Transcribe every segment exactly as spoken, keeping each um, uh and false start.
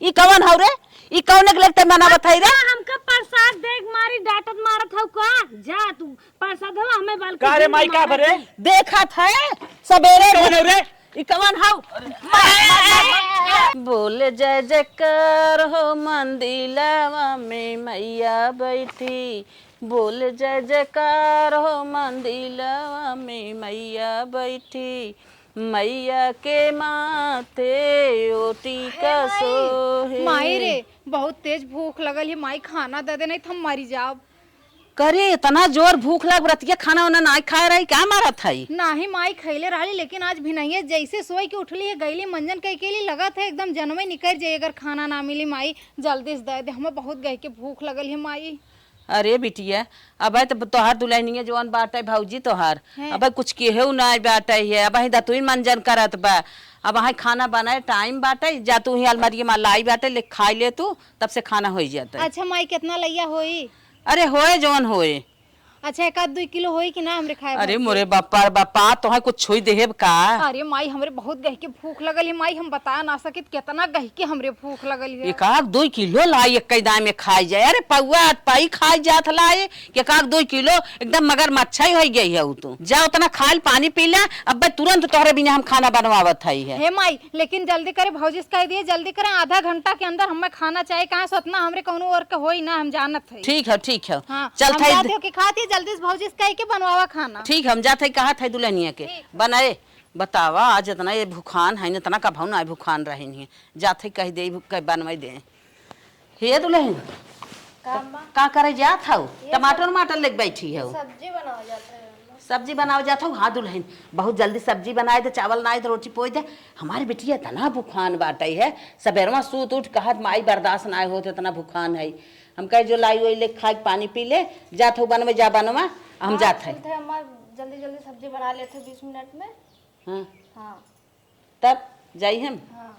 ई कवन हौ रे? ई कौन के लगते मनावत है रे? हमका प्रसाद देख मारी डांटत मारत हौ का? जा तू प्रसाद हो हमें बालकनी का रे में माई, का मारा भरे? दे। देखत है सबेरे कवन हौ रे? ई कवन हौ? बोल जय जयकार हो मंदिलवा में मैया बैठी, बोल जय जयकार हो मंदिलवा में मैया बैठी, मैया के माथे ओटी का सोहे। माई रे, बहुत तेज भूख लगल है माई, खाना दे दे, नहीं तो हम मरी जाब। करे, इतना जोर भूख लग, रतिया खाना वाना नाई खाए रही, का मारत हई? नाही माई, खैले रहली, लेकिन आज भिनहिया जैसे सोई के उठली है, गईली मंजन कई के लिए, लगत है एकदम जनमे निकल जाई अगर खाना ना मिली माई। जल्दी से दे दे, हमें बहुत गई के भूख लगल है माई। अरे बिटिया, अबे तो तोहार दुल्हनिया जवन बाटे भौजी तोहार, हैं। अबे कुछ केहू ना बाटे है, अब ही दतुई मंजन करत बा, अब ही खाना बनाए टाइम बाटे, जा तू ही अलमारी में लाई बाटे, ले खाई ले तू, तब से खाना होई जाता। अच्छा माई, कितना लैया होई? अरे होए जवन होए। अच्छा, एक आध दुई किलो होई कि ना हमरे खाए अरे भर के? मोरे बापा रे बापा, तोहे कुछ छुई देहेब का? अरे माई, हमरे बहुत गहिके भूख लगल है माई, हम बता ना सकित कितना गहिके हमरे भूख लगल है। एक आध दुई किलो लाई, एक दाई में खाई जाए। अरे पौआ आध पाई खाई जात लाई, एक आध दुई किलो एकदम मगर मच्छा ही होई गई है उ तो। जा उतना खाल पानी पी ले, अब्बे तुरंत तोहरे बिना हम खाना बनवावत हई है। हे माई, लेकिन जल्दी करे, भौजी से कह दिए, जल्दी करे, आधा घंटा के अंदर हमें खाना चाहिए। कहाँ से उतना हमरे कौनो और के होई ना, हम जानत है। ठीक है, ठीक है। हाँ, चल हम थाई जाते हो कि खाती, जल्दी से भौजी से कह के बनवावा खाना। ठीक है, हम जात है, कहा था दुल्हनिया के ठीक। बनाए। बतावा, आज इतना ये भूखान है, इतना का भाव ना भूखान रहन है। जात है, कह दे, भू-, कह बनवाई दे। हे दुल्हन, का अम्मा? का करे जात हऊ? ये टमाटर सब वमाटर लेके बैठी हऊ? सब्जी बनावा जात है अम्मा। सब्जी बनावा जात हऊ? हाँ दुल्हन, बहुत जल्दी सब्जी बनाए दे, चावल नाए दे, रोटी पोई दे। हमारे बिटिया इतना भूखान बाटे है, सबेरवा सूत उठ कहत माई बर्दाश्त नाए होत, इतना भूखान है। हम कहे जो लाई वही ले खाए के पानी पी ले, जात हऊ बनवे जा बनवा, हम हाँ, जात है। चलते हैं अम्मा, जल्दी जल्दी सब्जी बना लेते हैं बीस मिनट में। हाँ। हाँ। तब जाई हम। हाँ।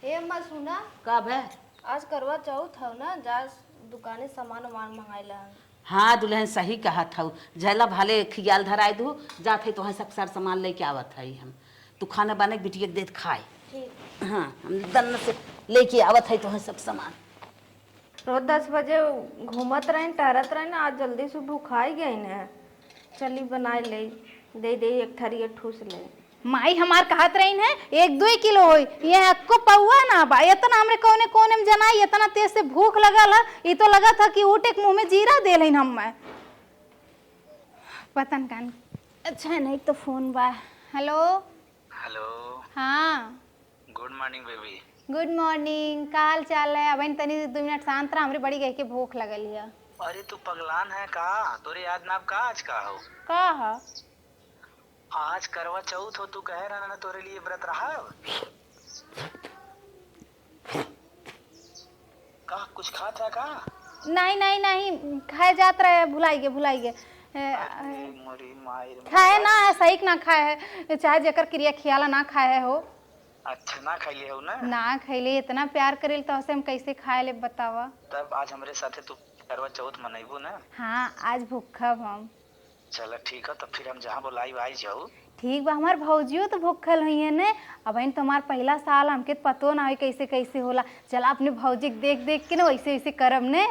ए अम्मा सुना। का भे? आज करवा चौथ हौ ना, जा दुकाने सामान वामान मंगाई ला। हाँ दुल्हन सही कहत हऊ, झैला भाले खियाल धराए दू, जात है तोहे सब सर सामान लेके आवत है हम। तू खाना बने के बिटिया के देत खाए। ठीक। हाँ हम दन्न से लेके आवत है तोहे सब सामान। रोज दस बजे घूमत रहिन, टहरत रहिन, आज जल्दी से भुखाई गइन है। चली बनाई ले, दे दे एक थरिया ठूस ले। माई हमार कहत रहिन है, एक दुई किलो होई, ये अक्को पौआ ना बा। इतना हमरे कौने कोने में जनाई, इतना तेज से भूख लगल है, ई तो लगत है कि ऊँटे के मुँह में जीरा दे लेन हम। पता न कान। अच्छा है, नहीं तो फोन बा। हेलो। हेलो। हाँ। Good morning baby. Good morning, का हाल चाल है? अबहिन तनी दो मिनट शांत रहा, हमरे बड़ी गहिके भूख लगल हिया। अरे तू पगलान है का? तोरे याद ना का आज का हो? का ह? आज करवा चौथ हो, तू कहे रहा ना तोरे लिए व्रत रहा। का कुछ खात है का? नहीं, नहीं, नहीं, खाए जात रहे, भुलाई गे, भुलाई गे। ए, अरे मोरी माई रे, खाए ना है, सही के ना खाए है, चाहे जेकर क्रिया खियाला ना खाए है हो। अच्छा, ना खइले हो ना? ना खइले, इतना प्यार करेल तो हसे हम कैसे खाए ले बतावा? तब आज हमरे साथे तू करवा चौथ मनइबू ना? हाँ, आज भूखब हम। चला ठीक है, तो फिर हम जहाँ बोलाइब आई जाऊ। ठीक बा, हमार भौजियो तो भूखल हुई है ने। अबहिन तो हमार पहिला साल, हमके तो पतो ना होई कैसे कैसे होला। चला अपने भौजी के देख देख के ना वैसे वैसे करब ने।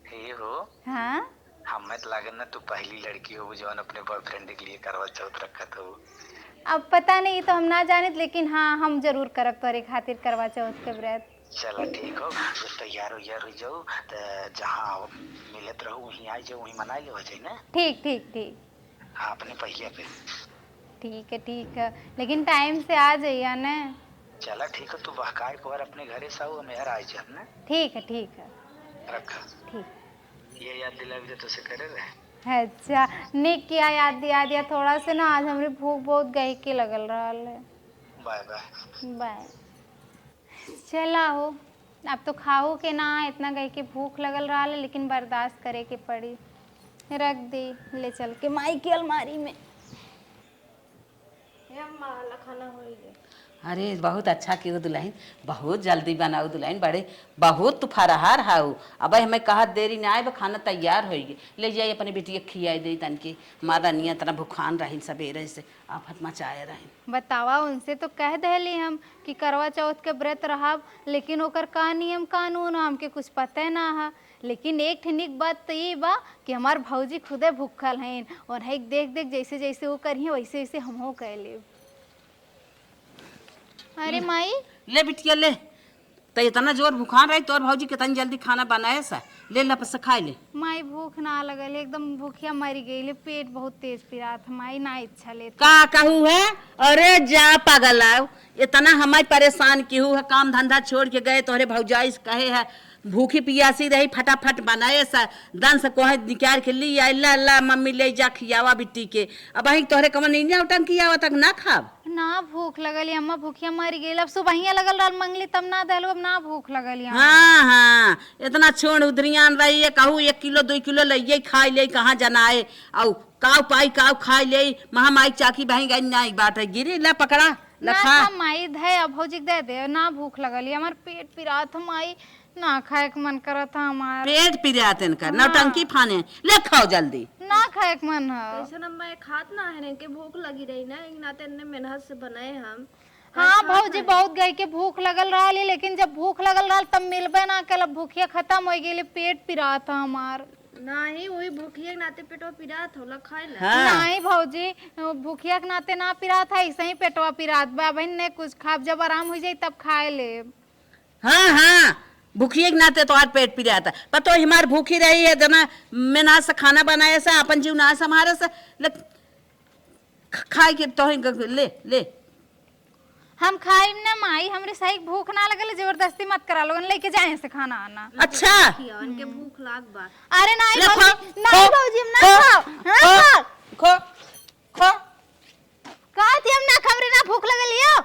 हे हो। हाँ। हमें तो लागल ना तू पहली लड़की हो जौन अपने बॉयफ्रेंड के लिए करवा चौथ रखत हो। अब पता नहीं, तो हम ना जानित, लेकिन हाँ, हम जरूर करब तोरे खातिर करवा चौथ के व्रत। चला ठीक हो, तो तैयार उयार हो जाओ, तो जहाँ मिलत रहो वहीं आ जाओ, वहीं मना लेवा जाए ना। ठीक, ठीक, ठीक। हाँ, अपने पहिया पे। ठीक है, ठीक है, लेकिन टाइम से आ जाइए ना। चला ठीक है, तू बहकाए को बार अपने घरे से आओ, हम यार आ जाए ना। ठीक है, ठीक है। रखा। ठीक। ये याद दिला भी तो तुझसे करे रहे। अच्छा, निक किया याद दिया दिया थोड़ा से ना, आज हमरी भूख बहुत गहिके लगल रहल है। Bye bye. बाय। चला हो, अब तो खाओ के ना, इतना गहिके भूख लगल रहल है, लेकिन बर्दाश्त करे के पड़ी। रख दे, ले चल के माई की अलमारी में। हे अम्मा, ला खाना होई गे। अरे, बहुत अच्छा किहू दुलहिन, बहुत जल्दी बनाऊ दुलहिन, बड़े, बहुत तू फरहार हाउ। अब हमें कहत देरी ना आए, खाना तैयार होइगे। ले जाई अपने बिटिया के खियाई देई तनकी, हमार रनिया इतना भुखान रहिन, सबेरे से आफत मचाए रहिन। बतावा, उनसे तो कह देली हम कि करवा चौथ के व्रत रहब, लेकिन ओकर का नियम कानून ह, हमके कुछ पते ना ह। लेकिन एक ठे निक बात तो ई बा कि हमार भौजी खुदे भूखल हइन, उन्हें देख देख जैसे जैसे वो करिहें, वैसे वैसे हमहू कर लेब। अरे माई। ले बिटिया, ले। त इतना जोर भुखान रही, तोर भौजी कितनी जल्दी खाना बनाए सा। ले, लपस से खाए ले। माई, भूख ना लगल, एकदम भूखिया मरी गई, पेट बहुत तेज पिरात है माई, ना इच्छा लेत। का कहू है? अरे जा पागल आओ, इतना हमार परेशान किहू है, काम धंधा छोड़ के गए, तोहरे भौजाई से कहे है, भूखी पियासी रही, फटाफट बनाए सा, दन से कोहे निकाल के ली आई, ला, ला, मम्मी ले जा खियावा बिट्टी के। अब अहीं तोहरे कमर नहीं उठन खियावा तक ना खाब। ना भूख लगल है अम्मा, भूखिया मरी गई। अब सुबहिया लगल रहल मंगली, तब ना देलू, अब ना भूख लगल है। हाँ, हाँ, इतना छोड़ उधरियान रही है, कहू एक किलो, दो किलो लइये खाई ले, कहाँ जनाए, अउ काव पाई, काव खाई ले, महा माई चाकी बहिन गई, नाई बाटे, गिरी, ले पकड़ा, ले ना खा। खा माई, धे, अब भौजी के दे दे, ना भूख लगल है, हमार पेट पिरात है माई, ना खाए के मन करत है हमार। पेट पिरात इनकर, हाँ। नौटंकी फाने, ले खाओ जल्दी। ना खाए के मन है। कैसे ना मैं खात ना है, इनके भूख लगी रही ना, एक नाते इनने मेहनत से बनाए हम। हाँ खात भौजी, ना है। बहुत गई के भूख लगल रहल है, लेकिन जब भूख लगल रहल तब मिलबे ना कल, अब भूखिया खत्म हो गई, पेट पिरात है हमार। नाही, वही भूखिया के नाते पेटवा पिरात होला, खाए ला। हाँ। नाही भौजी, भूखिया के नाते ना पिरात है, ऐसे ही पेटवा पिरात बा। अब इन्ने कुछ खाब, जब आराम हो जाई तब खाए लेब। हाँ, हाँ, भूखिया के नाते तोहार पेट पिरात है। पतो हमार भूखी रही है, जना मेहनत से खाना बनाए से, अपन जीव ना संभारे से, ले, ख-, खाए के तोहे ग-, ले, ले। हम खाइम ना माई, हमरे सही भूख ना लगल, जबरदस्ती मत करा लोगन, लेके जाए से खाना आना। अच्छा। खिया, उनके भूख लाग बा। अरे नाही ले भौजी, खो, नाही खो, भौजी, हम ना खो, खाओ, ना खो, खाओ। खो, खो। कहत ही हम ना खाम रे, ना भूख लगल यो।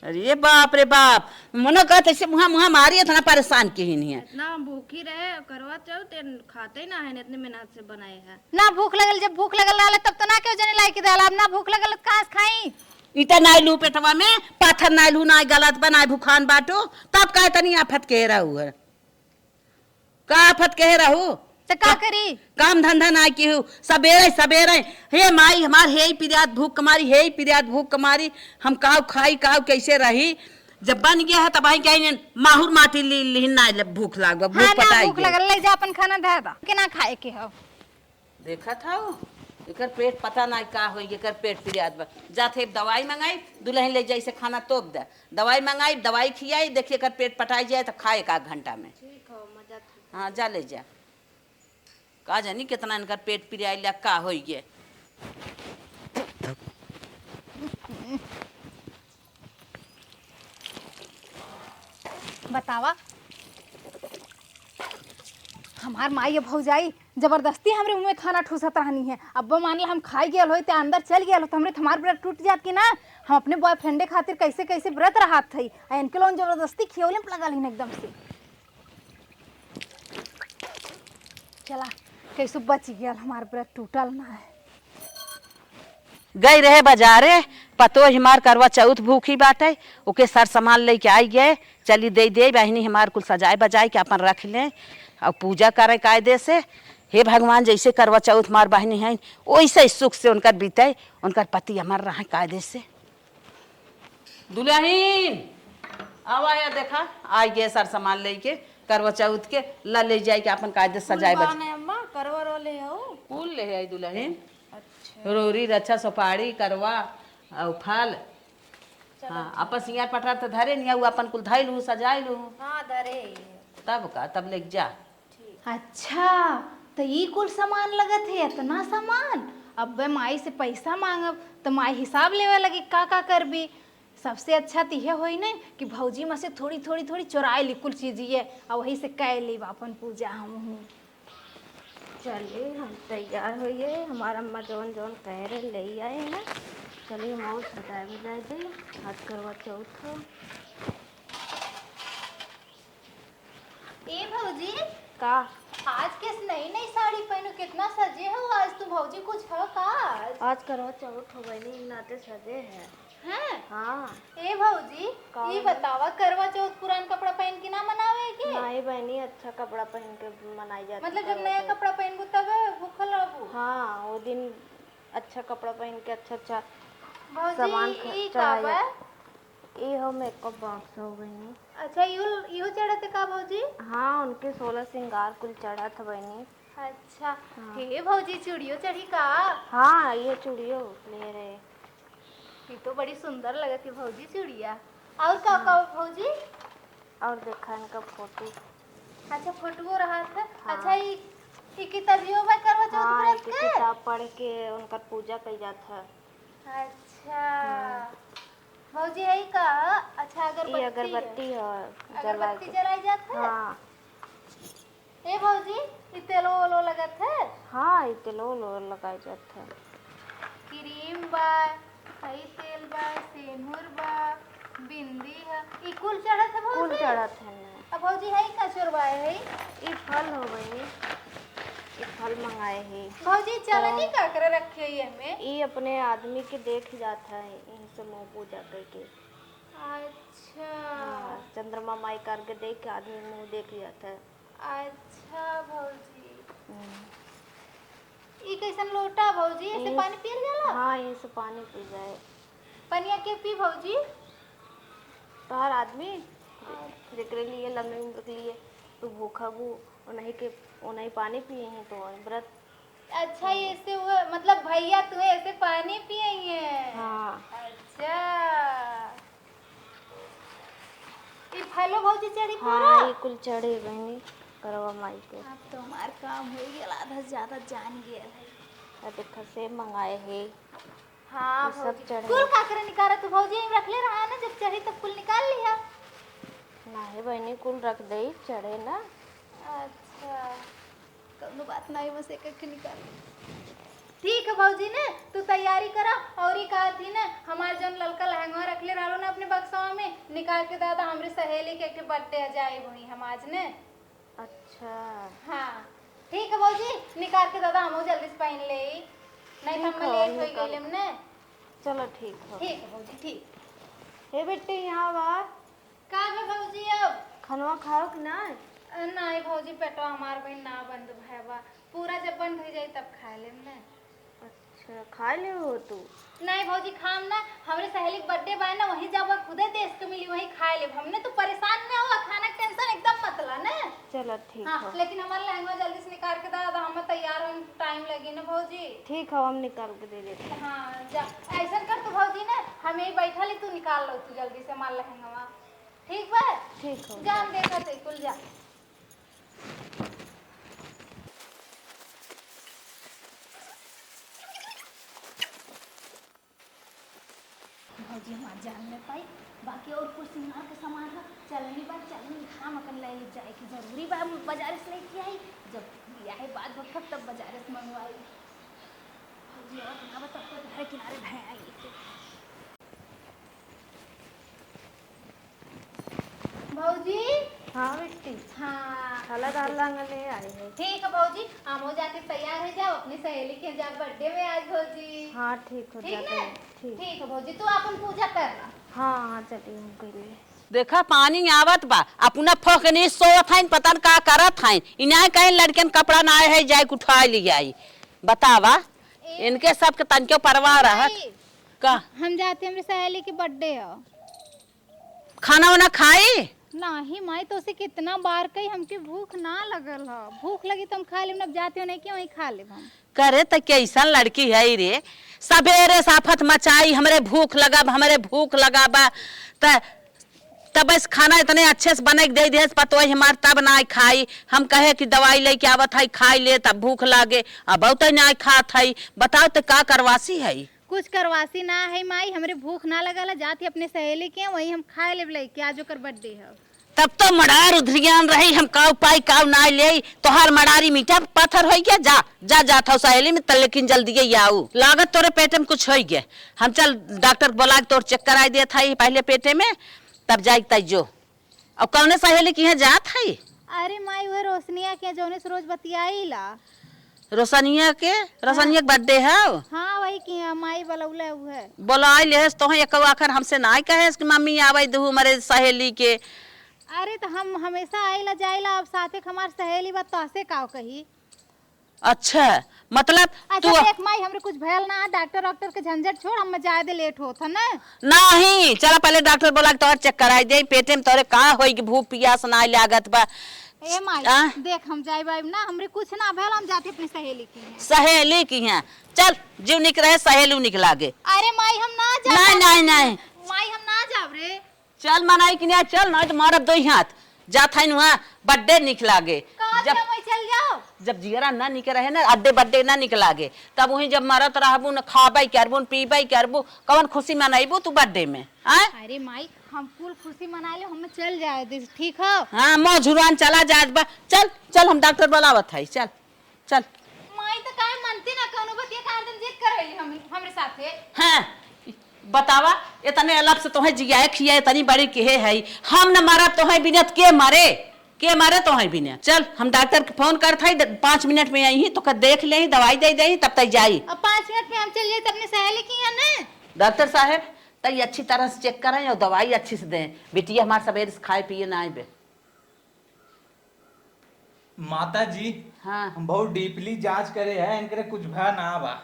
अरे बाप रे बाप, मनो कहत ऐसे मुहा मुहा मारी, इतना परेशान किहिन है। इतना हम भूखी रहे, करवा चौथ, ते खाते ही ना है, इतने मेहनत से बनाए हैं। ना भूख लगल, जब भूख लगल रहले तब तो ना केहू जने लाई के देला, अब ना भूख लगल त कहाँ से खाई? इतना नाई लू पेटवा में, पाथर नाई लू, नाई गलत बा, नाई भुखान बाटू, तब काहे तनी आफत के रहू है? का आफत कहे रहू? त का का-, करी? काम धंधा ना किहू, सबेरे सबेरे, हे माई हमार, हे पिरियात भूख कमारी, हे पिरियात भूख कमारी, हम काव खाई, काव कैसे रही? जब बन गया है तब आई कहीं माहुर माटी ली, लिहिन ना ले, भूख लाग बा, भूख हाँ, ना पटाई भूख गई। लगल, ले जा अपन खाना धे दा, के ना खाए के हो। देखत हऊ, एकर पेट पता ना का होई, एकर पेट पिरियात बा। जात है दवाई मंगाई, दुल्हन ले जाई से खाना तोप दे। दवाई मंगाई, दवाई खियाई, देखिए एकर पेट पटाई जाए तो खाए एक आध घंटा में। ठीक हो, मजा ठीक। हाँ, जा ले जा। का जानी कितना इनकर पेट पिरियाई ला, का होई गे। बतावा, हमार माई या भौजाई जबरदस्ती हमरे मुँह में खाना ठूसत रहनी है। अब मान ला हम खाई गयल होई, ते अंदर चल गयल होई, तो हमरे, हमार व्रत टूट जात कि ना? हम अपने बॉयफ्रेंडे खातिर कैसे कैसे व्रत रहत हई, आ इनके लोगन जबरदस्ती खियौले में लगल हिन एकदम से। चला, कैसे बच गयल, हमार व्रत टूटल ना है। गई रहे बाजारे, पतोह हमार करवा चौथ भूखी बाटे, ओके सर सामान लेके आई गए, चली दे दे बहिनी, हमार कुल सजाए बजाए के अपन रख लें और पूजा करें कायदे से। हे भगवान, जैसे करवा चौथ हमार बहिनी हैं, वैसे ही सुख से उनकर बीते, उनकर पति अमर रहें कायदे से। दुलहिन, आवा या देखा, आई गए सर सामान लेके, करवा चौथ के ला ले जाए के अपन कायदे से सजाए बजाए। अम्मा, करवा रो ले आओ। कुल ले आई दुलहिन। अच्छा। रोरी, रच्छा, सुपारी, करवा, और फल। चलो, हाँ, ठीक। अपन सिंगार पटार तो धरे नहीं, उ अपन कुल धइलू, सजाइलू। हाँ, धरे ही है। तब का, तब लेके जा। ठीक। अच्छा, तो ई कुल सामान लगत है, इतना सामान? अब बे माई से पैसा मांगब, तो माई हिसाब लेवे लगी, का का करबी? सबसे अच्छा तो इहे होई न कि भौजी में से थोड़ी, थोड़ी, थोड़ी चोराए ली कुल चीज ये, और वही से कै ली अपन पूजा हम हूँ। चलिए, हम तैयार होइए, हमार अम्मा जौन जौन कह रहे ले आई हैं। चलिए, हम और सजाए बजाए दी, आज करवा चौथ हो। ए भौजी, का? आज कैसे नई नई साड़ी पहनो, कितना सजे हो आज तू भौजी, कुछ हो का आज? आज करवा चौथ हो बहिनी, नाते सजे है। हैं? हाँ। ए भौजी, का ई बोले? बतावा, करवा चौथ पुरान कपड़ा पहन के ना मनावे के? नहीं बहनी, अच्छा कपड़ा पहन के मनाई जाती मतलब, जब करवा नया चौथ। कपड़ा पहनबू, तबे भूखल रहबू? हाँ, वो दिन अच्छा कपड़ा पहन के अच्छा अच्छा भौजी, सामान ख-, ई का चढ़ाई बा? जाता। ई हो मेकअप बॉक्स हो बहनी। अच्छा, इहो, इहो चढ़त है का भौजी? हाँ, उनके सोलह सिंगार कुल चढ़त है बहनी। अच्छा। हाँ। हे भौजी, चूड़ियो चढ़ी का? हाँ, ये चूड़ियो ले रहे। ये तो बड़ी सुंदर लगत है भौजी चूड़िया। और का, हाँ। का भौजी? और देखा इनका फोटो। अच्छा, फोटो रहा था। हाँ। अच्छा, ई, ई किताबियो बा करवा चौथ हाँ, व्रत इनके के? किताब पढ़ के उनकर पूजा कइल जात है। अच्छा। हम्म। भौजी, है का? अच्छा, ये अगरबत्ती है। अगरबत्ती है, जला अगरबत्ती के। जलाई जात है? हाँ। ए भौजी, ई तेलो ओलो लगत है? हाँ, ई तेलो ओलो लगाई जात है। क्रीम बा, हई तेल बा, सेनुर बा, बिंदी है, ई कुल चढ़त है भौजी? कुल चढ़त है ना। अब भौजी, हई का चोरवाए है? ई फल हो गई, ई फल मंगाए है। भौजी, चलनी का करे रखे है एमे? ई अपने आदमी के देख जात है, यहीं से मुँह पूजा करके। अच्छा। हाँ, चंद्रमा माई करके देख के आदमी मुँह देख जात है। अच्छा भौजी। हम्म। ई कैसन लोटा भौजी? ऐसे ई पानी पियल जाला? हाँ, यहीं से पानी पी जाए। पनिया के पी भौजी? तोहार आदमी, हाँ। जेकरे लिए लंबी उम्र के लिए तू भूखा बू, उन्हीं के, उन्हीं पानी पिए हैं तो व्रत। अच्छा, ऐसे वो, मतलब भैया तू ऐसे पानी पिए हैं? हाँ। अच्छा। ई फलो भौजी चढ़ी पूरा? हाँ, ई कुल चढ़े बहनी, करवा माई के। अब तो हमार काम हो गया, आधा से ज्यादा जान गया है। आ देखा, सेब मंगाए है। हाँ ई सब भौजी। चढ़े। कुल काकरे निकारा तू भौजी, यहीं रखले रहा ना, जब चढ़ी तब कुल निकाल लिहा। नाही बहनी, कुल रख दे, चढ़े ना। अच्छा। कौनो बात नाही, बस एक एक निकाल। ठीक है भौजी ने, तू तैयारी करा। और ई कहत ही ने, हमार जौन ललका लहंगवा रखले रहलो ना अपने बक्सवा में, निकाल के दादा, हमरे सहेली के एक ठे birthday है, जाए वही हम आज ने। अच्छा। हाँ, ठीक है भौजी, निकाल के दादा, हमहू जल्दी से पहन ले, नहीं तो ठीक हम है, late हो निकाल। गइले ने। चलो ठीक है। ठीक है भौजी, ठीक। हे बेटी, यहाँ आवा। का बा भौजी अब? खनवा खाओ कि नाय? अ, नाय भौजी, पेटवा हमार बहिन ना बंद भय बा। पूरा जब बंद होइ जाई तब खाए लेम ना। अच्छा, खाए ले हो तू? नाय भौजी, खाम ना। हमरे सहेली के birthday बा ना, वहीं जाबा, खुदे देश के मिली, वहीं खाए लेब। हमने तो परेशान ना हुआ, खाना के tension एकदम मत ला ना। चलो ठीक हाँ, है। लेकिन हमार लहंगा जल्दी से निकाल के दा, हम तैयार होई, time लगी ना भौजी। ठीक है, हम निकाल के दे देते हैं। हाँ, जा। ऐसन कर तू भौजी ना, हम यहीं बैठल ही, तू निकाल लो तू जल्दी से हमार लहंगवा। ठीक बा? ठीक हो। जा, हम देखत हई, कुल जा। भौजी हमार जान में पाई, बाकी और कुछ सिंगार के सामान है, चलनी बा, चलनी हम अपन ले ले जाए के जरूरी बा, हम बाजार से लेके आई, जब बियाहे बाद होखब तब बाजार से मंगवाई। भौजी और ना बा, तब तो घर किनारे भय आई। भौजी। हाँ बेटी। हाँ। खाला दाल लांगा ले आई है। ठीक है भौजी, हमहू जाके तैयार हो जाओ, अपनी सहेली के जा birthday में आज भौजी। हाँ ठीक हो ठीक जाते ना? हैं। ठीक। ठीक है भौजी, तू अपन पूजा कर ला। हाँ हाँ चली हम कर ले। देखा पानी आवत बा, अपना फोकनी सोवत हइन, पता न का करत हइन। इनाय कहीं लड़कन कपड़ा ना है, जाए के उठा ले आई। बतावा, ए, इनके सबके तनिको परवाह रहत। भाई, का? हम जाते हमरे सहेली के birthday है। खाना वाना खाई? नाही माई, तोसे कितना बार कही, हमके भूख ना लगल ह। भूख लगी तो हम खा लेब, अब जाते हो नहीं कि वहीं खा लेब हम। करे त कैसन लड़की है रे, सबेरे साफत मचाई, "हमरे भूख लगा बा, हमरे भूख लगा बा।" त तब बस खाना इतने अच्छे से बना के दे दिहस पतोह हमार, तब ना खाई। हम कहे कि दवाई लेके आवत है, खाई ले, तब भूख लागे, अब तो ना खात है। बताओ त का करवासी है? कुछ करवासी ना है माई, हमरे भूख ना लगल है, जात ही अपने सहेली के, वहीं हम खाए लेब लेके, आज ओकर birthday है। तब तो मड़ार उधरियान रही, हम काऊ पाई काऊ ना ले, तोहार मड़ारी मीठा पत्थर होई गया। जा, जा, जा था सहेली में, त लेकिन जल्दी ही आऊ, लागत तोरे पेटे में कुछ होई गया। हम चल डॉक्टर के बोला के तोर check कराई देत हई पहले पेटे में, तब जाई तई जो। अब कौने सहेली के यहाँ जात हई? अरे माई, वह रोशनिया के जौने से रोज बतियाई ला। रोशनिया के, रोशनिया के बर्थडे है। हाँ, वही की है, माई बलौले हुए। बोलाई लेहस तोहे एक आखर हमसे नाई कहेस कि मम्मी आवे दू हमारे सहेली के। अरे तो हम हमेशा आइला जाइला, अब साथे के हमार सहेली बा, तोहसे का कही? अच्छा, मतलब अच्छा तू देख माई, हमरे कुछ भयल ना, डॉक्टर वॉक्टर के झंझट छोड़, हम जाए दे, लेट होत है ना। नहीं, चला पहले डॉक्टर बोला के तोहर चेक कराई दे, पेटे में तोरे का होई कि भूख पियास ना लागत बा। ए माई, आ? देख हम जाए बाई ना, हमरे कुछ ना भयल, हम जाते अपनी सहेली की हैं। सहेली की हैं, चल जीव निक रहे, सहेली निक लागे। अरे माई हम ना जाब। नहीं, नहीं, नहीं। माई हम ना जाब रे। चल मनाई कि नहीं, चल, नहीं तो मारब दो ही हाथ। जात है वहाँ बर्थडे निक लागे। कहाँ जब से वही चल जाओ? जब जियरा ना निक रहे ना, अड्डे बड्डे ना निक लागे, तब वहीं जब मरत रहबू न, खाबे करबू न, पीबे करबू, कवन खुशी मनैबू तू बर्थडे में, आय? अरे माई, हम कुल खुशी मना ले, हम चल जाए दे, ठीक हो? हाँ, मो झुरवान चला जात बा। चल, चल, हम डॉक्टर बुलावत है, चल। चल। माई तो काहे मनती ना, कौनो बतिया काहे दिन जिद करेली हम, हमरे साथे? हाँ, बतावा, इतने अलग से तोहे जियाए खियाए, इतनी बड़ी किहे है, हम न मरब तोहे बिना त के मरे? के मरे तोहे बिना? चल, हम डॉक्टर के फोन करत हई, द-, पाँच मिनट में आई ही, तोका देख ले ही, दवाई दे दे ही, तब तक जाई। अब पाँच मिनट में हम चल जाई, त अपने सहेली की है ना? डॉक्टर साहेब, तई अच्छी तरह से चेक करें और दवाई अच्छी से दें। बिटिया हमार सबेरे से खाए पिए ना आइबे। माता जी, हाँ। हम बहुत डीपली जांच करे हैं, इनकरे कुछ भा ना बा।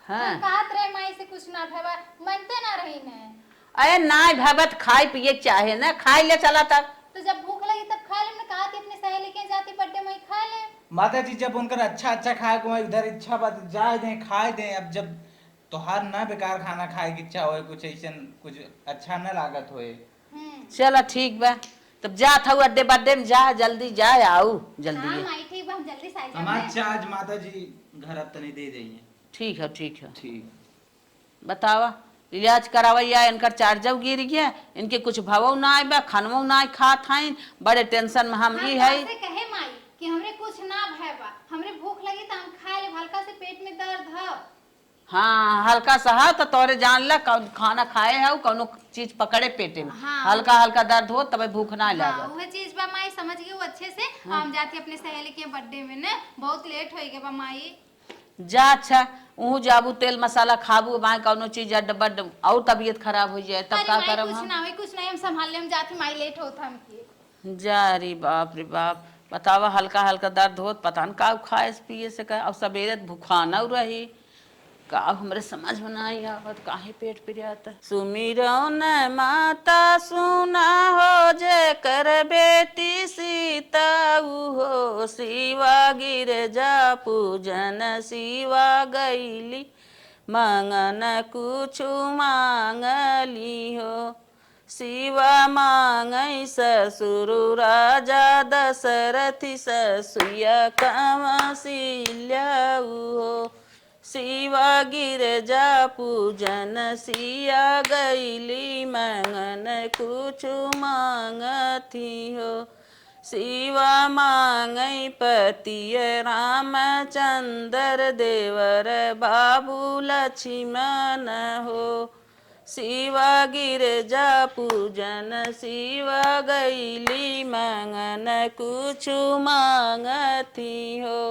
हाँ। हम कहत रहे माई से कुछ ना भवा, मनते ना रही ने। अरे ना भवा त खाए पिए के चाहे ना, खाए ले चला तब। तो जब भूख लगी तब खा लेम ना, कहा थी अपने सहेली के जाती बर्थडे में खा ले। माता जी, जब उनकर अच्छा अच्छा खाए को उधर इच्छा बा त जाए दें, खाए दें। अब जब तोहार ना बेकार खाना खाए के इच्छा होए, कुछ ऐसन कुछ अच्छा ना लागत होए। हम्म। चला ठीक बा, तब जात हऊ अड्डे बड्डे में, जा जल्दी जा, आऊ जल्दी हाँ है। माई ठीक बा, हम जल्दी से आई हमार जाबे। चार्ज माता जी घर अब तनी दे जाइए। ठीक है, ठीक है। ठीक। बतावा, इलाज करावैया, इनकर चार्जो गिर गया, इनके कुछ भवो ना आए बा, खानवो ना आए खात हैं, बड़े टेंशन में हम हम ही है। तोहसे कहे माई कि हमरे कुछ ना भय बा, हमरे भूख लगी त हम खा लेब, हल्का से पेट में दर्द ह। हाँ, हल्का सा है तो तोरे जान ला, कौन खाना खाए है, कौनो चीज पकड़े पेटे में। हाँ। हल्का हल्का दर्द हो तबे भूख ना हाँ, लागत। उहे चीज बा माई, समझ गई वो अच्छे से। हाँ। हम जाती अपने सहेली के बर्थडे में ने, बहुत लेट हो गया बा माई। जा अच्छा, उहू जाबू तेल मसाला खाबू, माई कौनो चीज अड्ड बड्ड और तबीयत खराब हो जाए तब अरे का माई, करब कुछ हम? ना होई, कुछ नहीं, हम संभाल ले, हम जाती माई, लेट होत हमके। जा रे बाप रे बाप, बतावा हल्का हल्का दर्द होत, पता न का खाए से पिए से का, और सबेरे भुखाना रही, का हमरे समझ में नाहीं आवत, काहे पेट पिरात। सुमिरौन माता सुना हो, जेकर बेटी सीता उहो, शिवा गिरजा पूजन शिवा गईली, मंगन कुछु मांगली हो। शिवा मांगै ससुर राजा दशरथि ससुया कौशल्या हो। शिवा गिरजा पूजन सिया गईली मंगन कुछु मांगथी हो। शिवा मांगै पतिय रामचंद्र देवर बाबू लक्ष्मण हो। शिवा गिरजा पूजन शिवा गईली मंगन कुछु मांगथी हो।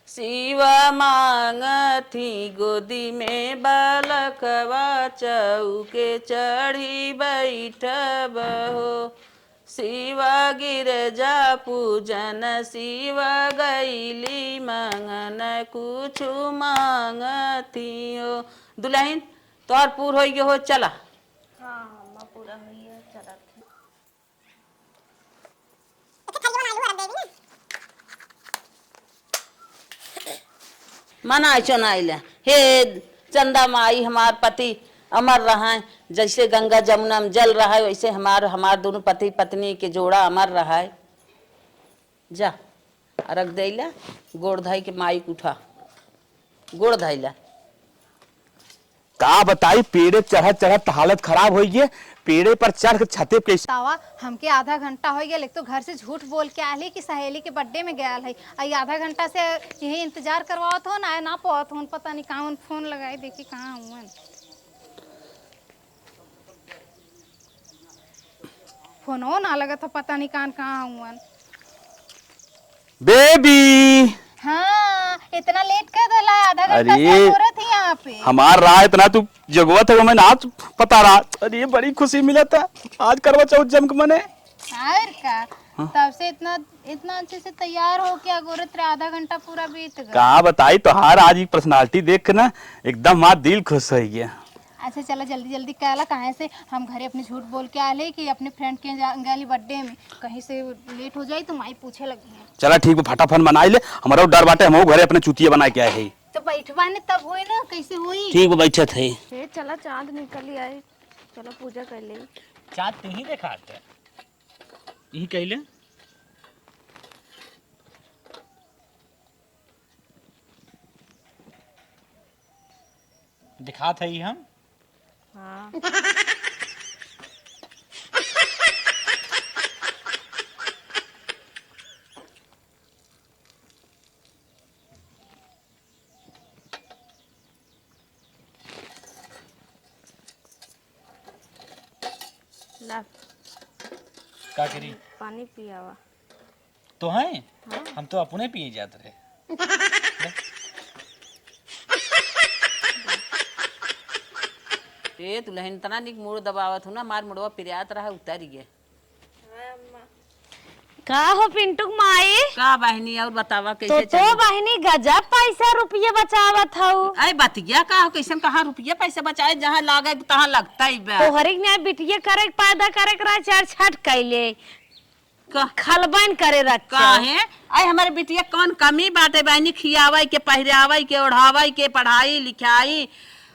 शिवा मांगथी गोदी में बालकवा चौके चढ़ी बैठब हो। शिवा गिरजा पूजन शिवा गईली मंगन कुछु मांगथी हो। दुलहिन तोहर पूर होई गयो हो, चला। हाँ, अम्मा, पूरा होई है, चलत है। मनाई चोनाई ले। हे चंदा माई, हमार पति अमर रहे, जैसे गंगा जमुना में जल रहे, वैसे हमार, हमार दोनों पति पत्नी के जोड़ा अमर रहे। जा, अरग देइला, गोड़ धइ के माई के उठा, गोड़ धइला। का बताई, पेड़े चढ़त चढ़त त हालत खराब होइ गए। पेड़े पर चढ़ के छते पे कैसे तावा, हमके आधा घंटा होइ गया, एक तो घर से झूठ बोल के आली कि सहेली के बर्थडे में गया है, आ ई आधा घंटा से यही इंतजार करवावत हो ना, ना पावत हो, पता नहीं कहाँ फोन लगाई, देखी कहाँ हुआ। फोनो ना लगत ह, पता नहीं कान कहाँ हुअन। बेबी, हाँ, इतना लेट कर देला, आधा घंटा से अरे, अगोरत ही यहाँ पे। हमार राह इतना तू जगवत है, हमें ना पता रहा। अरे, बड़ी खुशी मिलत है, आज करवा चौथ जम के मने। और का? हाँ। तब से इतना, इतना अच्छे से तैयार हो के अगोरत रहे, आधा घंटा पूरा बीत गया। का बताई तोहार आज ई personality देख के ना एकदम हमार दिल खुश हो गया। अच्छा चला जल्दी जल्दी कहला, काहे से हम घरे अपने झूठ बोल के आले कि अपने friend के जा-, गली birthday में, कहीं से लेट हो जाई तो माई पूछे लगी है। चला ठीक बा, फटाफट मनाई ले, हमरो डर बाटे, हमहू घरे अपने चूतिया बनाए के आए है। तो बैठबा ने तब होई ना, कैसे होई? ठीक बा, बैठत है। ए, चला चाँद निकल आई, चला पूजा कर ले। चाँद तू ही देखात है। यही कहले। दिखात है ई हम। हाँ। ला। का करी? पानी पियावा। तो हैं? हाँ। हम तो अपने पिए जात रहे। ए, दुल्हन, इतना निक मूड़ दबावत हूँ ना, मार मुड़वा पिरात रहा, उतर गए। का हो पिंटू के माई? का बहिनी, और बतावा, कैसे तो, तो चली? बहिनी, गजब पैसा रुपये बचावत हऊ। अरे बतिया का हो, कैसन कहाँ रुपये पैसे बचाए, जहाँ लागे तहाँ लगता ही बा। तोहरी के बिटिये करे के, पैदा करे के रहे, चार छठ कैले। का? खलबन करे रख। काहे? अरे हमारे बिटिया कौन कमी बाटे बहिनी, खियावे के, पहिरावे के, ओढ़ावे के, पढ़ाई लिखाई,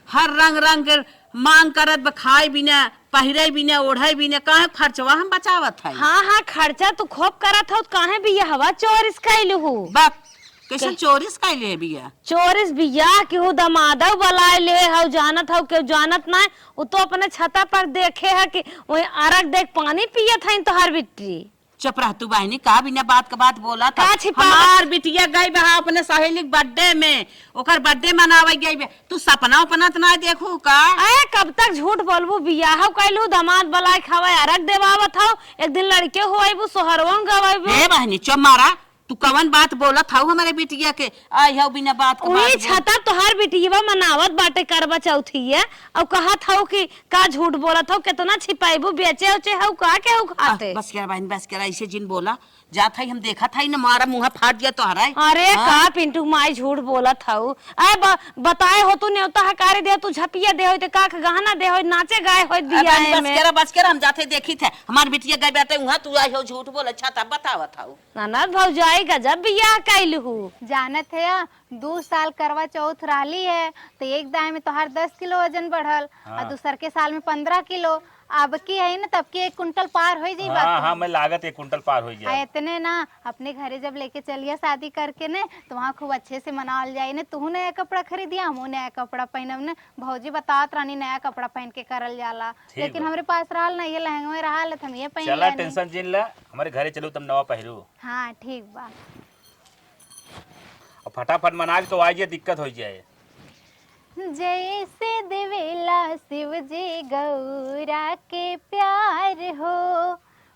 हर रंग रंग के मांग करत बा, खाए बिना, पहिरे बिना, ओढ़े बिना, काहे खर्चवा हम बचावत है? हाँ, हाँ, खर्चा तू खूब करत हऊ, काहे बियहवा चोरिस कैलू हू? बक, कैसन के? चोरिस कैले है बिया? चोरिस बिया केहू दमादव बलाए ले हऊ, जानत हऊ, केहू जानत नाय, उ तो अपने छता पर देखे है कि वही अरग देख पानी पियत है तोहर बिट्टी। चुप रह तू बहिनी, का बिना बात का बात बोला था? का छिपावत? हमार बिटिया गई बा अपने सहेली के birthday में, ओकर birthday मनावे गई बे। तू सपना उपना त ना देखू का? ए, कब तक झूठ बोलबू? बियाह कैलू, दामाद बलाए खावे, अरग देवावत हऊ, एक दिन लड़के हो अइबू, सोहरवा गवाइबू। हे बहिनी, चुप मारा, तू कवन बात बोलत हऊ हमरे बिटिया के? आई हऊ बिना बात के उही बात बोल। छता तोहार बिटिया मनावत बाटे करवा चौथिया, अउ कहत हऊ कि का झूठ बोलत हऊ, केतना छिपाइबू, बेचे उचे हऊ का केहू खाते? बस करा बहिन, बस करा, ऐसे जिन बोला। जात हई हम देखत हई न, मारा मुँह फाट गया तोहरा। अरे हाँ? का पिंटू माई झूठ बोलत हऊ? आय ब-, बताए हो तू नेवता हकारी दे, तू झपिया दे होई, ते का के गहना दे होई, नाचे गाए होई अरे दिया बहिन, है बस में। करा, बस करा, हम जात हई देखी थे। हमार बिटिया गई बाटे उहाँ, तू आई हो झूठ बोले, अच्छा तब बतावत हऊ। ननद भौजाई गजब बियाह कैलू हू। जानत है, दू साल करवा चौथ रहली है, तो एक दाएं में तोहार दस किलो वजन बढ़ल, हाँ। और दूसर के साल में पन्द्रह किलो। अब की है ना, तब की एक कुंटल पार हो जाई हाँ, बाकी। हाँ, मैं लागत एक कुंटल पार हो आ, जाए। इतने ना, अपने घरे जब लेके चलिया शादी करके ने, तो वहाँ खूब अच्छे से मनावल जाई ने। तू नया कपड़ा खरीदिया, हमहू नया कपड़ा पहनब ने। भौजी बतावत रहनी, नया कपड़ा पहन के करल जाला, ठीक लेकिन बा। हमरे पास रहल ना, ये लहंगा में रहल, तो हम ये पहन चला, लेनी। Tension जिन ला, हमारे घरे चलू, तब नवा पहिरू। हाँ, ठीक बा। और फटाफट मना के तो आ जाए, दिक्कत हो जाए। जैसे देवेला शिव जी गौरा के प्यार हो,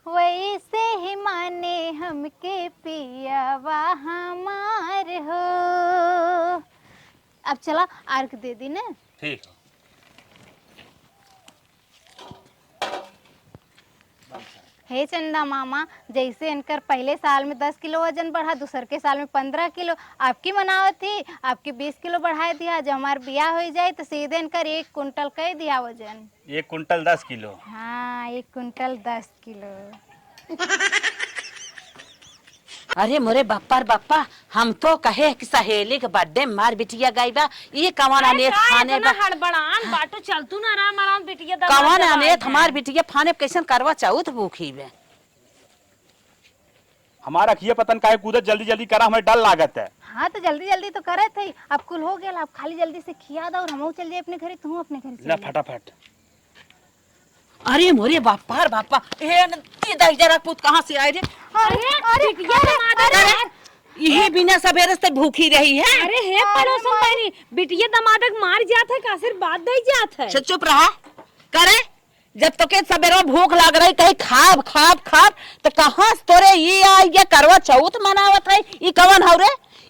वैसे ही माने हमके पियावा हमार हो। अब चला, अर्घ दे दी ने। ठीक। हे चंदा मामा, जैसे इनकर पहले साल में दस किलो वजन बढ़ा, दूसर के साल में पन्द्रह किलो, आपकी मनावत ही, आपकी बीस किलो बढ़ाए दिया। जब हमार बियाह हो जाए, तो सीधे इनकर एक कुंटल कह दिया वजन। एक कुंटल दस किलो? हाँ, एक कुंटल दस किलो। अरे मोरे बप्पा रे बप्पा, हम तो कहे कि सहेली के birthday में मार बिटिया गई बा, ई कवन अरे अनेत का खाने इतना बा? हड़बड़ान बाटू, चल तू ना आराम आराम बिटिया दमाद कवन दबाई अनेत है। हमार बिटिया फाने कैसन करवा चौथ भूखी बे? हमार अखिया पतन काहे कूदत, जल्दी जल्दी करा, हमें डर लागत है। हाँ तो जल्दी जल्दी तो करत है, अब कुल हो गया, अब खाली जल्दी से खिया दो और हमहू चल जाए अपने घरे, तू अपने घरे चल ला जा। फटाफट। अरे मोरे बापा रे बापा, ए न, ये दहिजरा पूत कहाँ से आए रे? अरे, अरे, बिटिया अरे, दमाद अरे, अरे, इहे बिना सबेरे से भूखी रही है। अरे हे अरे पड़ोसन माई। बहिनी, बिटिया दमाद के मार जात है का आशीर्वाद दे जात है? चुप, चुप रहा। करे, जब तोके सबेरे भूख लाग रही, कहीं खाब, खाब, खाब, तो कहाँ से तोरे ये आई, ये करवा चौथ मनावत है? ई कवन हौ रे?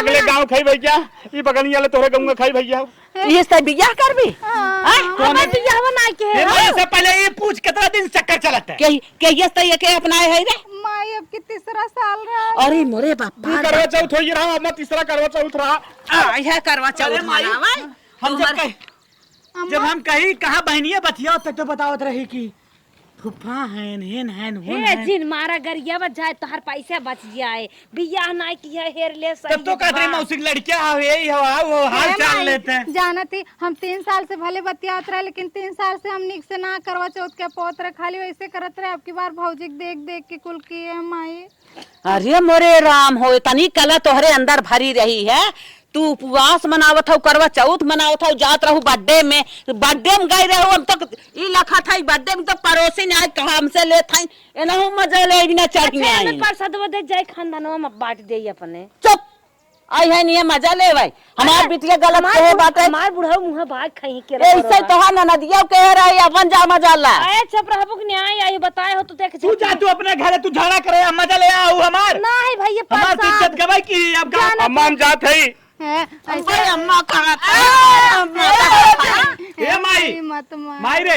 बगले गाँव खाई भैया, ई बगलिया ले तोहरे गौंवा खाई भैया। ये से बियाह करबी? हाँ। हैं? कौन है? बियाह बना के ए, है। माई, इससे पहले ये पूछ कितना दिन चक्कर चलत है? के, के ये से ये के अपनाए है रे? माई, अब की तीसरा साल रहा। अरे मोरे बापा। दू करवा चौथ हो रहा, अब तीसरा करवा चौथ रहा। आ, यह करवा चौथ अरे माई, मनावा। हम जब हमारे कह-, अम्मा। जब हम कहीं कहाँ बहनिया बतिया तब तो बतावत रही कि फुफा हैन, हेन हैन, होन हे हैन। जिन मारा गरिया बच जाए, तोहर पैसा बच जाए। बियाह नाई किया, हेर ले सही तब तो कहत रही बा। मौसी के लड़किया आओ, यही हो, आओ, हो, हाल हे चाल माई, लेते हैं। जानत ही, हम तीन साल से भले बतियात रहे, लेकिन तीन साल से हम निक से ना करवा चौथ के पोत रहे, खाली वैसे करत रहे। अब की बार भौजी के देख देख के कुल किए हैं माई। अरे मोरे राम हो, इतनी कला तोहरे अंदर भरी रही है। तू उपवास मनावत हऊ, करवा चौथ मनावत हऊ, जात रहू birthday में, birthday में गई रहू, हम तो ई लखत हई birthday में तो पड़ोसी ने आज कहा हमसे लेत हई, एनहू मजा ले बिना चढ़ी अच्छा, आई। एमे परसदवा दे जाए खानदानवा में बांट दे अपने। चुप, आई है नहीं मजा ले भाई, हमार अच्छा, बिटिया गलत हमार कहे बुढ़-, बाटे। हमार बुढ़ऊ मुँह भाग खाई के ऐसे रहो। तोहार ननदिया कह रही अपन जा मजा ला। अरे चुप रहबू कि नहीं आई, आई बताए हो तो देख तू जा, तू अपने घरे तू झगड़ा करे, मजा ले आओ हमार। नहीं भैया, हमार तो परेशान। इज्जत गवाई की अब का? जाना अम्मा हम जात हई। हैं, ऐसे अम्मा, अम्मा कहा था। अम्मा कहा था। ए माई, माई, मत मार। माई रे,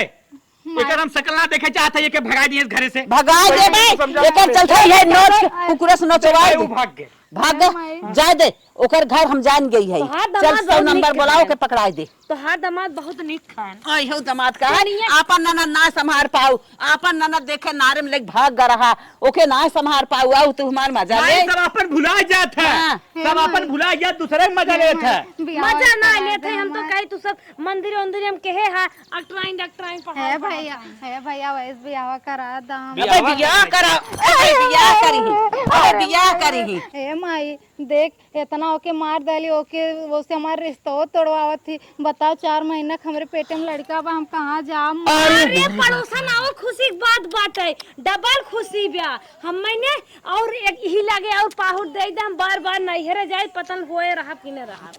माई। एकर हम शकल ना देखे चाहत है, एके भगा दिए इस घरे से। भगा दे भाई, समझा एकर दे। चलते है नोच, कुकुरे से नोचवा दे। भाग गए। भाग गए, जाए दे, ओकर घर हम जान गई है। तोहार चल, दमाद सौ बहुत नंबर नीक बुलाओ है। के पकड़ाए दे। तोहार दमाद बहुत नीक है। आई हो दमाद का है? सुनिए। आपन ननद ना संभार पाऊ, आपन ननद देखे नारे में लेके भाग ग रहा, ओके ना संभार पाऊ, आऊ तू हमार मजा भाई ले। सब आपन भुला जात है, हाँ। सब आपन भुला जात, दूसरे के मजा लेत है। बियाह मजा ना करवा लेत है, दे हम तो हमार। कही तू सब मंदिर उंदिर हम कहे हा, अकटराइन डकटराइन पहाड़ हे पर भैया, आता है। हे भैया, वैसे बियाह करा दम। अबे बियाह करा, अबे बियाह करी, अबे बियाह करी। हे माई, देख, इतना ओके मार डाली, ओके, ओसे हमार रिश्तो तोड़वावत थी। बताओ, चार महीना के हमरे पेटे में लड़का बा, हम कहाँ जाम? अरे अरे, पड़ोसन आओ, खुशी के बात बाटे, डबल खुशी बा। हम मैंने और एक ही लागे और पाहुर दे दे, हम बार बार नैहरे जाए, पतन होए रहा कि न रहा।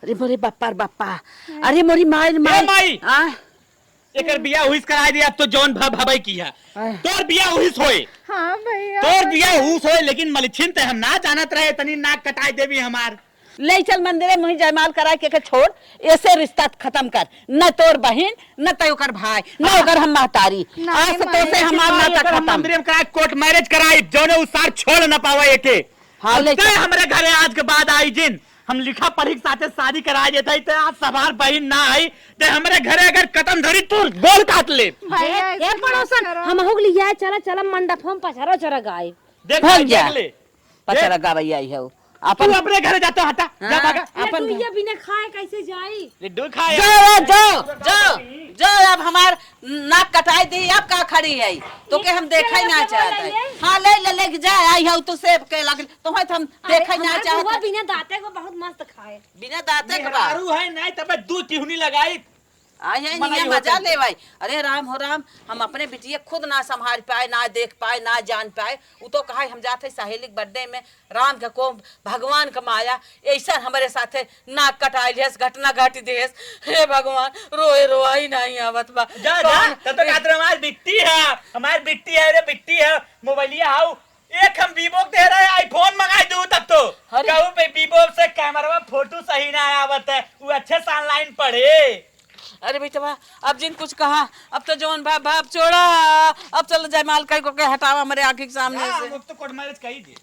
अरे मोरे बापा रे बापा, अरे मोरी माई रे ए माई। माई। आ? एकर बियाह हुइस कराए दे, अब तो जौन भ-, भबई की है। आह। तोर बियाह हुइस होए। हाँ भैया। तोर बियाह हुइस होए, लेकिन मलिछिन ते हम ना जानत रहे, इतनी नाक कटाए देवी हमार। ले चल मंदिरे में ही जयमाल कराए के, के छोड़, ऐसे रिश्ता खत्म कर। न तोर बहिन, न ते ओकर भाई, न हाँ। ओकर हम महतारी। नहीं आज से माई। तोसे हमार नाता खत्म। मंदिरे में कराए, court marriage कराए, जौने उ सार छोड़ न पावे एके। हाँ, ले तै चल। हमरे घरे आज के बाद आई जिन, हम लिखा पढ़ी के साथे शादी करा देत हई, तै आज सवार बहिन ना आई, तै हमरे घरे अगर कतन धरी तू गोल काट ले। भैया, ए, ऐसे ए पड़ोसन, मत करो। हम हो लिया, चला, चला मंडप हम पचरा चरा गाए। देख भाग भाई, जा। देख ले। पचरा देख। गावै आई है वो। तू अपन अपने घरे जाता हटा, जा हाँ, भागा। अपन ये तू घर। ये बिना खाए कैसे जाई? लिड्डू खाए। जो, जो, जो, जो अब हमार नाक कटाई दी, अब का खड़ी है? तो के हम देखा ही ना चाहत है। हाँ, ले, ले, ले जा, आई हऊ तो सेब के लग, तो है हम अरे, देखा ही ना हमार चाहत बुआ है। बिना दांते को बहुत मस्त खाए। बिना दांते के बा। मेहरारू है नहीं, तब दू टिहुनी लगाई। आ, यही मना नहीं ये मजा होता। ले भाई। अरे राम हो राम, हम अपने बिटिया खुद ना संभाल पाए, ना देख पाए, ना जान पाए। उ तो कहा हम जात है सहेली के birthday में, राम के को भगवान का माया, ऐसा हमरे साथे नाक कटाई लेस, घटना घट देस। हे भगवान, रोए रोआई नहीं आवत बा। जा, जा, कौन तब तक आदर हमार बिट्टी है, हमार बिट्टी है, रे बिट्टी है, मोबाइलिया हाउ, एक हम Vivo के दे रहे, iPhone मंगाई दू तब तो। अरे। कहू पे Vivo से camera photo सही ना आवत है, वो अच्छे से online पढ़े। अरे बेटवा, अब जिन कुछ कहा, अब तो जौन भाव भाव छोड़ा, अब चल जयमाल कह को के हटावा हमरे आँखी के सामने से। अब तो कोर्ट मैरिज कही दे।